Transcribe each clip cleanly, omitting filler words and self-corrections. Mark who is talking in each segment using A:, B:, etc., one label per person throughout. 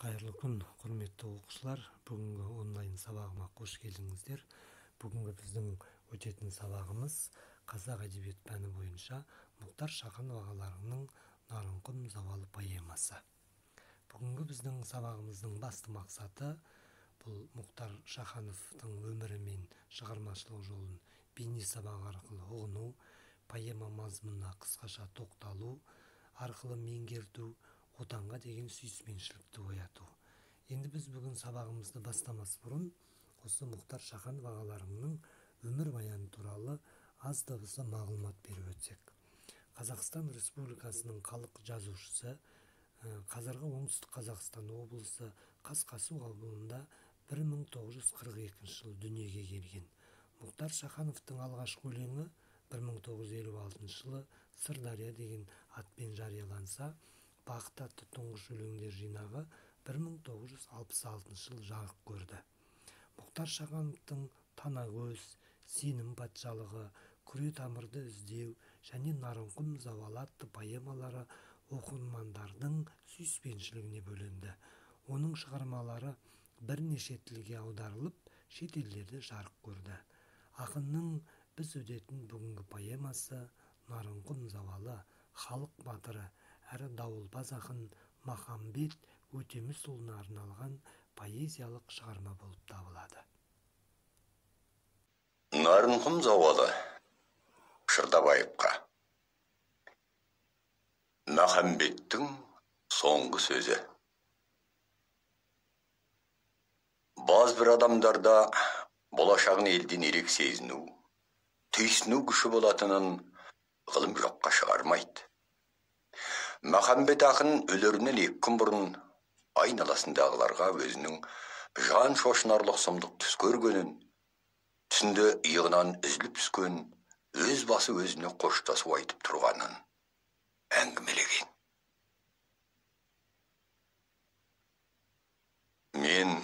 A: Қайырлы күн, құрметті оқушылар. Бүгінгі онлайн сабағыма қош келдіңіздер. Бүгінгі біздің өтетін сабағымыз қазақ әдебиет пәні бойынша Мұхтар Шаханов ағаларының Нарынқұм зауалы поэмасы. Бүгінгі біздің сабағымыздың басты мақсаты бұл Мұхтар Шахановтың өмірі мен шығармашылық жолын бейне сабақ арқылы ұғыну, поэма мазмұнына қысқаша тоқталу арқылы меңгерту, отанға деген сүйіспеншілікті ояту. Енді біз бүгін сабағымызды бастамас бұрын осы Мұхтар Шаханов ағаларының өмірбаяны туралы аз да болса мағлұмат беріп өтсек. Қазақстан Республикасының халық жазушысы, қазіргі Оңтүстік Қазақстан облысы Қасқасу ауылында 1942 жылы дүниеге келген. Мұхтар Шахановтың алғашқы өлеңі 1956 жылы Сырдария деген атпен жарияланса, Бақыт атты тұңғыш өлеңдер жинағы 1966 жылы жарық көрді. Мұхтар Шахановтың Танагөз, Сенім патшалығы, Күре тамырды іздеу және Нарынқұм зауалы атты поэмалары оқырмандардың сүйіспеншілігіне бөленді. Оның шығармалары бірнеше тілге аударылып, шет елдерде жарық көрді. Ақынның біз өтетін бүгінгі поэмасы Нарынқұм зауалы, халық батыры әрі дауылпаз ақын Махамбет Өтемісұлына арналған поэзиялық шығарма болып табылады.
B: Нарынқұм зауалы Шырдабаевқа. Махамбеттің соңғы сөзі. Баз бір адамдарда болашағын елден ерек сезіну, түйсіну күші болатынын ғылым жоққа шығармайды. Махамбет ақын өлерінен 2 күн бұрын айналасындағыларға өзінің жан шошынарлық сұмдық түс көргенін, түсінде иығынан үзіліп түскен өз басы өзіне қоштасу айтып тұрғанын әңгімелеген. Мен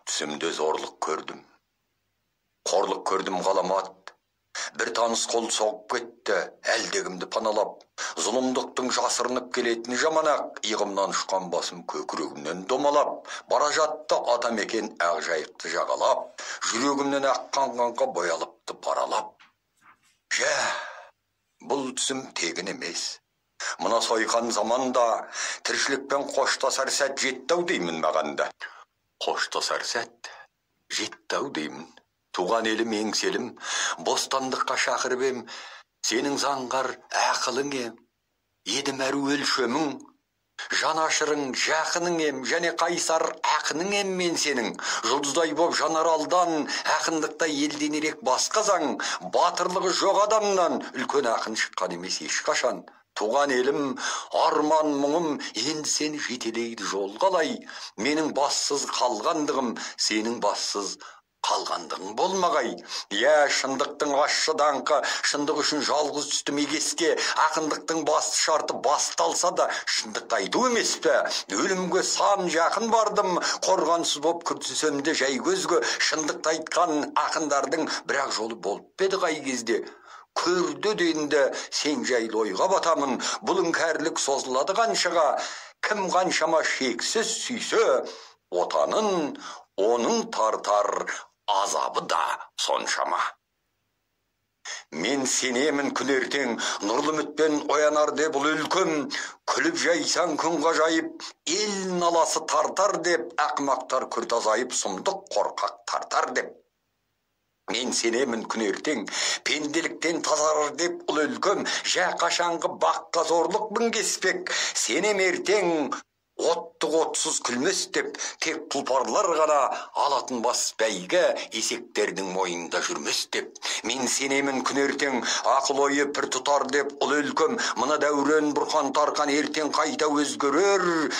B: түсімде зорлық көрдім, қорлық көрдім ғаламат. Бір таныс қол соғып кетті, әлдегімді паналап, зұлымдықтың жасырынып келетін жаманақ, иығымнан ұшқан басым көкірегімнен домалап, бара жатты атамекен ақ жайықты жағалап, жүрегімнен аққан қанға боялыпты паралап. Жә, бұл түсім тегін емес. Мына сойқан заманда тіршілікпен қоштасар сәт жетті-ау деймін маған да. Қоштасар сәт жетті-ау деймін. Туған елім, еңселім, бостандыққа шақырып ем, сенің заңғар ақылың ем, едім әрі өлшемің, жанашырың, жақының ем, және қайсар ақының ем мен сенің. Жұлдыздай боп жанаралдан, ақындықта елден ерек басқа заң, батырлығы жоқ адамнан үлкен ақын шыққан емес ешқашан. Туған елім, арман мұңым, енді сені жетелейді жол қалай, менің бассыз қалғандығым, сенің бассыз қалғандығың болмағай. Иә, шындықтың ащы даңқы, шындық үшін жалғыз түстім егеске, ақындықтың басты шарты басталса да, шындықты айту емес пе? Өлімге сан жақын бардым, қорғансыз боп күртісем де жай көзге, шындықты айтқан ақындардың бірақ жолы болып еді қай кезде. Көрді енді сен жайлы ойға батамын, бұл іңкәрлік созылады қаншаға, кім қаншама шексіз сүйсе, отанын оның тартар азабы да соншама. Мен сенемін күн ертең, нұрлы үмітпен оянар деп бұл өлкем, күліп жайсаң күн ғажайып, ел наласы тартар деп, ақымақтар күрт азайып, сұмдық қорқақ тартар деп. Мен сенемін күн ертең, пенделіктен тазарар деп ұл өлкем, жә қашанғы баққа зорлық мінгеспек, сенем ертең отты отсыз күлмес деп, тек тұлпарлар ғана алатын бас бәйгі, есектердің мойнында жүрмес деп. Мен сенемін күн ертең, ақыл ойы пір тұтар деп ұл өлкем, мына дәурен бұрқан тарқан ертең қайта өзгерер,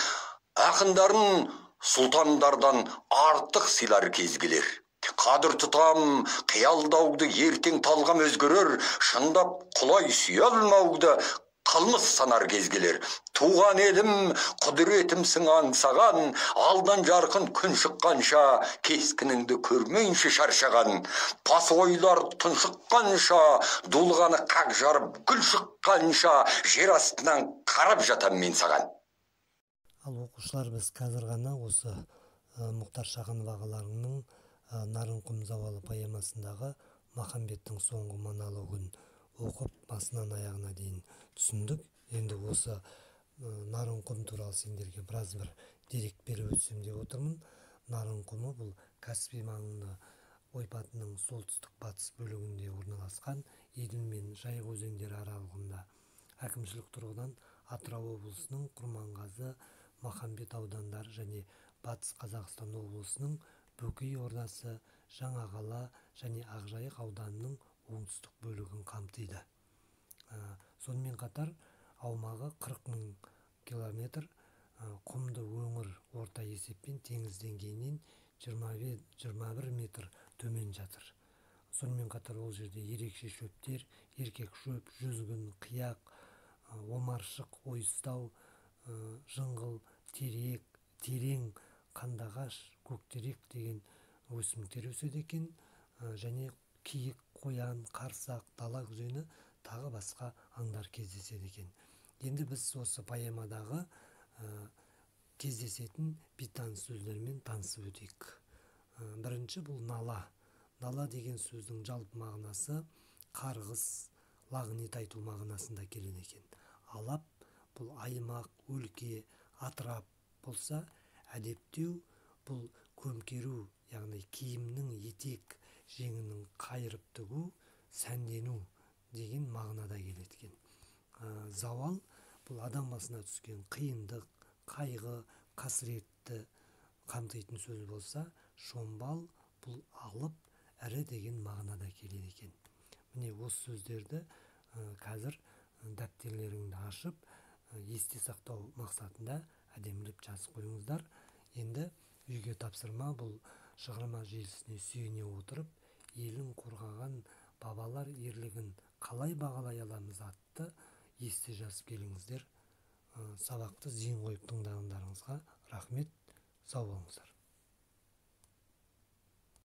B: ақындарын сұлтандардан артық сыйлар кез келер. Қадір тұтам, қиялдауды ертең талғам өзгерер, шындап құлай сүйе алмауды қылмыс санар кез келер. Туған елім, құдіретімсің аңсаған, алдан жарқын күн шыққанша, кескініңді көрмейінше шаршаған, пас ойлар тұншыққанша, дулығаны қақ жарып гүл шыққанша, жер астынан қарап жатам мен саған.
A: Ал оқушылар, біз қазір ғана осы Мұхтар Шаханов ағаларының «Нарынқұм зауалы» поэмасындағы Махамбеттің соңғы монологын оқып, басынан аяғына дейін түсіндік. Енді осы Нарынқұм туралы сендерге біраз бір дерек беріп өтсем деп отырмын. Нарынқұмы бұл Каспий маңында, ойпатының солтүстік батыс бөлігінде орналасқан, Еділ мен Жайық өзендері аралығында. Әкімшілік тұрғыдан Атырау облысының Құрманғазы, Махамбет аудандары және Батыс Қазақстан облысының Бөкей ордасы, Жаңақала және Ақжайық ауданының оңтүстік бөлігін қамтиды. Сонымен қатар аумағы 40 мың километр құмды өңір орта есеппен теңіз деңгейінен 21 метр төмен жатыр. Сонымен қатар ол жерде ерекше шөптер: еркек шөп, жүзгін, қияқ, омаршық, ойыстау, жыңғыл, терек, терең қандағаш, көктерек деген өсімдіктер өседі екен. Және киік, қоян, қарсақ, дала күзені, тағы басқа аңдар кездеседі екен. Енді біз осы поэмадағы кездесетін бейтаныс сөздермен танысып өтейік. Бірінші бұл нала. Нала деген сөздің жалпы мағынасы қарғыс, лағнет айту мағынасында келеді екен. Алап бұл аймақ, өлке, атырап болса, әдептеу бұл көмкеру, яғни киімнің етек жеңінің қайырып тігу, сәндену деген мағынада келеді екен. Зауал бұл адам басына түскен қиындық, қайғы, қасіретті қамтитын сөз болса, шомбал бұл алып, ірі деген мағынада келеді екен. Міне, осы сөздерді қазір дәптерлеріңді ашып, есте сақтау мақсатында әдемілеп жазып қойыңыздар. Енді үйге тапсырма: бұл шығарма желісіне сүйене отырып, «Елін қорғаған бабалар ерлігін қалай бағалай аламыз» атты есте жазып келіңіздер. Сабақты зейін қойып тыңдағандарыңызға рахмет, сау болыңыздар.